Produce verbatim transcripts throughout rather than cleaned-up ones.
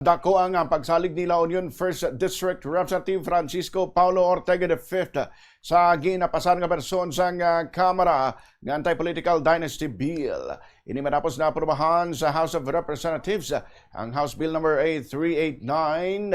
Dako ang, ah, pagsalig ni La Union First District Representative Francisco Paulo Ortega the fifth sa ginapasan nga bersyon sang, ah, Kamara nga Anti-Political Dynasty Bill. Ini matapos na aprubahan sa House of Representatives ang House Bill number A three eight nine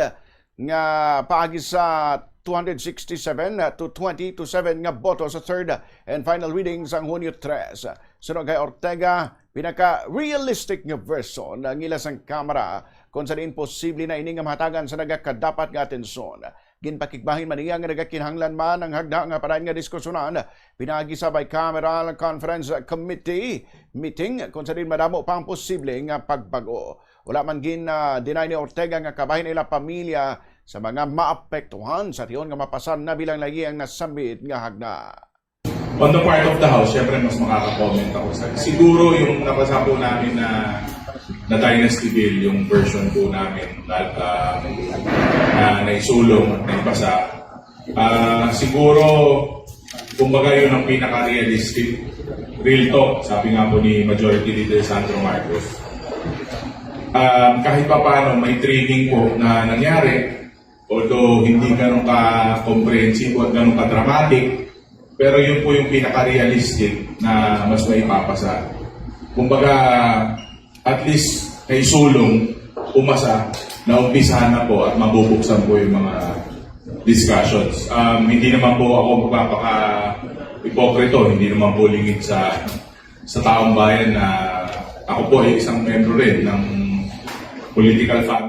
nga paagi sa two hundred sixty-seven to twenty to seven nga boto sa third and final reading sang Hunyo tres. Suno kay Ortega, pinaka-realistic nga version ang ila sang Kamara kon sa diin posible na ini nga mahatagan sa nagakadapat nga atensyon. Ginpakigbahin man niya nga nagakinahanglan man ang hagda nga padayon nga diskusyonan pinaagi sa Bicameral Conference Committee meeting kon sa diin madamo pa ang posible nga pagbag-o. Wala man gin, ah, deny ni Ortega nga kabahin ila pamilya sa mga maapektuhan sa tion nga mapasan na bilang lagi ang nasambit nga hagda. On the part of the House, syempre mas makaka-comment ako sa, siguro yung nabasa po namin na, na dynasty bill, yung version po namin na, ah, na naisulong at naipasa. Ah, siguro, kumbaga yun ang pinaka-realistic. Real talk, sabi nga po ni Majority Leader Sandro Marcos. Um, kahit pa paano, may trimming po na nangyari. Although hindi ganun ka-comprehensive o ganun ka-dramatic, pero yun po yung pinaka-realistic na mas maipapasa. Kumbaga, at least naisulong, umasa, naumpisahan na po at mabubuksan po yung mga discussions. Um, hindi naman po ako magpapaka-ipokrito, hindi naman po lingid sa sa taong bayan na ako po ay isang membro rin ng political family.